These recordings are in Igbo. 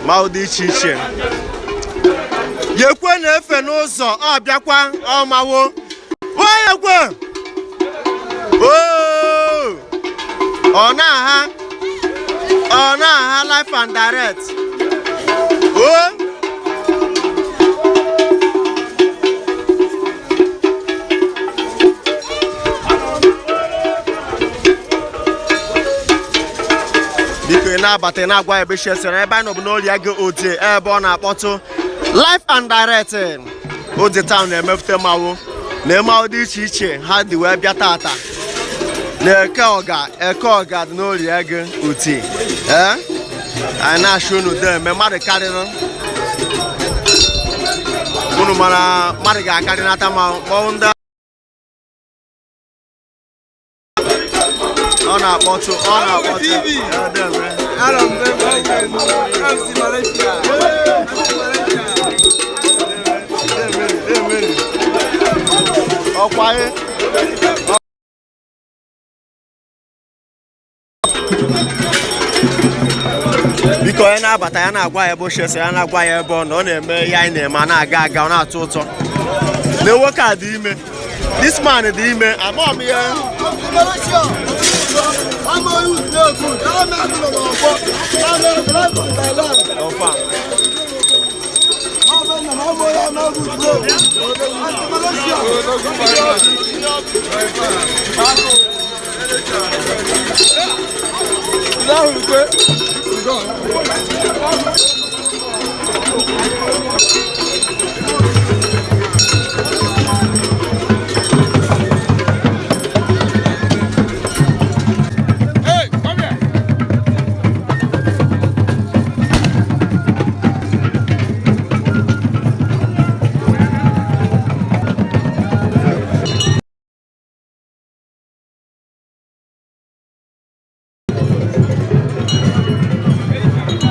Mmanwụ dị iche iche. Yekwe na-efe n'ụzọ, ọ bịakwa ọ mawo. Yekwe! Oo! Ọ na-aha, ọ na-aha live and direct. Oo! Biko, ị na-abata, ị na-agwa ebe shi esere. Ebe anyị nọ bụ n'Orie Udi, ebe ọ na-akpọtụ live and direct. Udi town na-emepụta mmanwụ na mmanwụ dị iche iche ha dị wee bịa tata na Eke Ọga. Eke Ọga dị n'Orie Udi. Ee, anyị na-achụ unu deme mmadụ karịrị unu, mara mmadụ ga-akarị nata mmanwụ ndị ọ na-akpọtụ, ọ na-akpọtụ. TV. Ee, deme. MC Malaysia. Deme, deme. Ọkwa ye. Biko, onye na-abata, ya na-agwa ya ebe ochie, ya na-agwa ya ebe ọ nọ. Ọ na-eme ihe anyị na-eme, a na-aga aga, ọ na-atọ ụtọ na nwoke a dị ime. This man dị ime, ama m ihe. Malaysia. I'm a youth, no good. I'm a good I'm a black Thailand. Ọfa. I'm a no good. Malaysia. Hey, come here.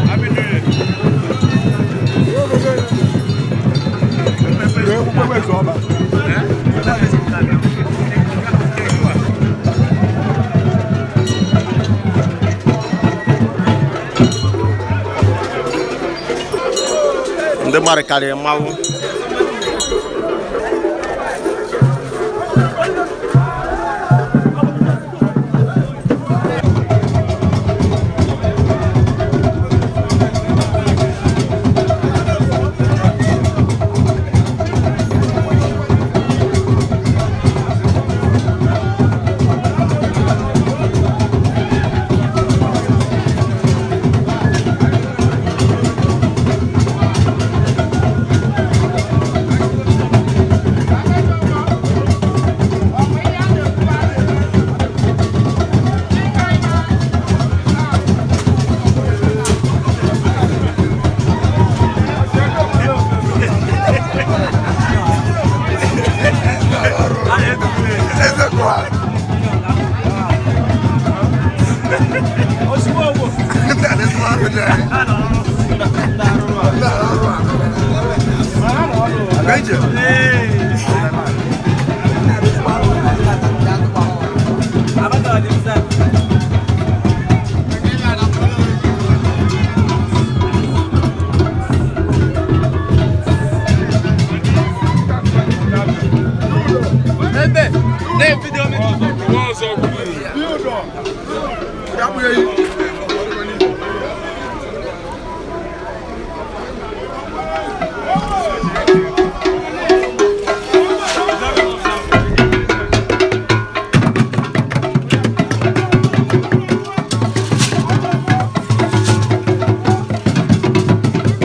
Happy New Year. Ndị mmadụ karịrị mmanwụ.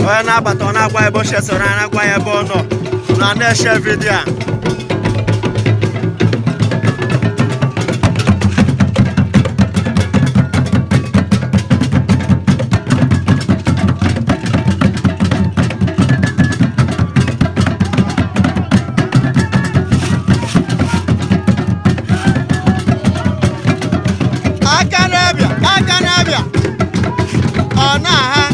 Onye na-abata, ọ na-agwa ebe ochie soro, ya na-agwa ya ebe ọ nọ na na-eshe video a. Aka na-abịa, aka na-abịa, ọ na-aha.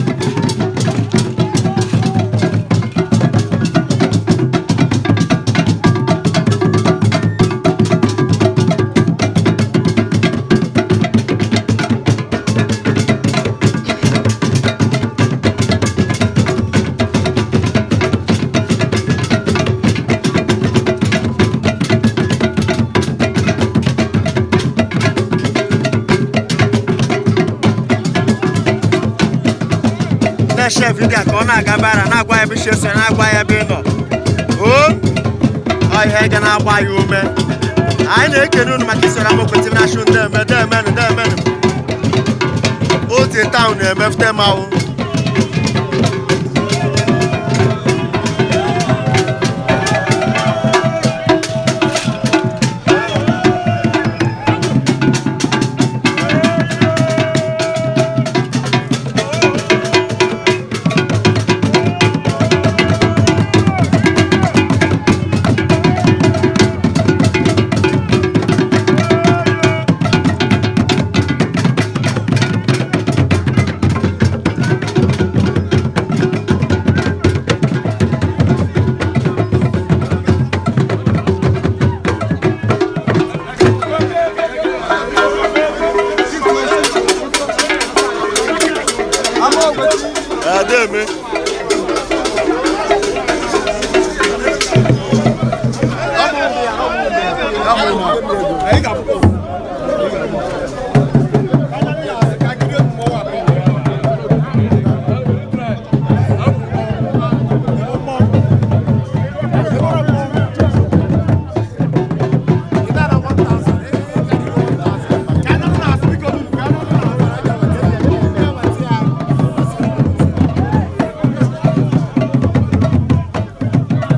Na-eshare video ka ọ na-aga viral, na-agwa ya ebe isi ese, na-agwa ya ebe ị nọ. O ọ ihe ga na-agba ya ume. Anyị na-ekene unu maka isoro Amaokwe TV na-achụ. Ndeme, demenụ, demenụ. Odi Town na-emefute mmanwụ. Ademe.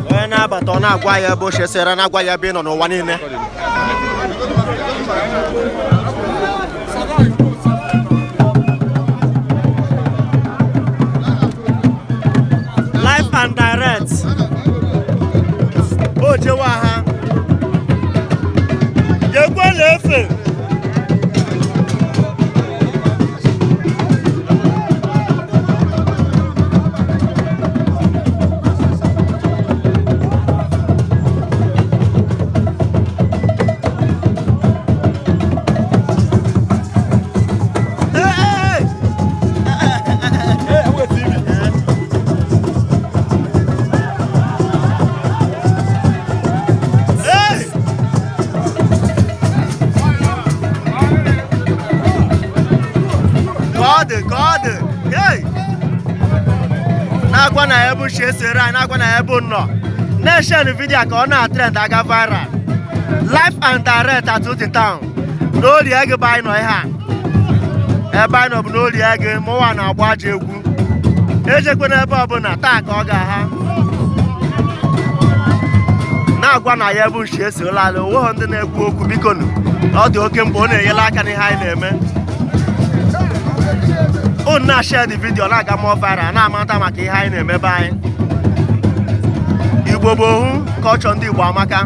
Onye na-abata, ọ na-agwa ya ebe o sere, na-agwa ya ebe ị nọ n'ụwa niile. Live and direct. O jewa ha yekwela efe. Hey, hey, hey! Hey! Ka ọ dị, ka ọ dị. Hey! Na-agwa na ebe uche esere anyị, na-agwa na ebe nọ na-eshare video ka ọ na-trend, aga viral, live and direct at Udi Town n'Orie Ege bụ anyị nọ. Ihe a ebe anyị nọ bụ n'Orie Ege. Mụnwa na-agba aja egwu, ejekwe n'ebe ọbụla taa ka ọ ga-aha. Na-agwa na ya ebe uche esi ụlọ ala onweghị ndị na-ekwu okwu. Biko nụ, ọ dị oke mkpa, ọ na-enyere aka n'ihe anyị na-eme. Unu na-share the video, na-aga more viral, na-amata maka ihe anyị na-emebe anyị. Igbo bụ ohu kọlchọ ndị Igbo amaka.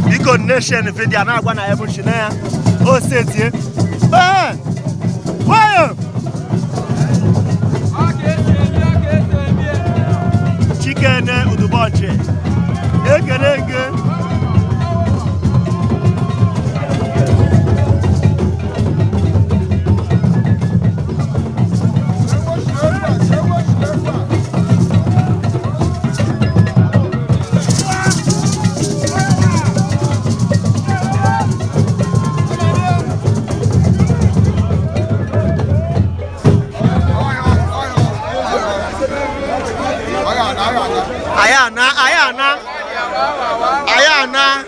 Biko, na-eshare video, na-agwa na ebe uche na ya o setie. Ee, nwayọ. Chikene Udubọchị, ekele gị. Anyị ana, anyị ana, anyị ana.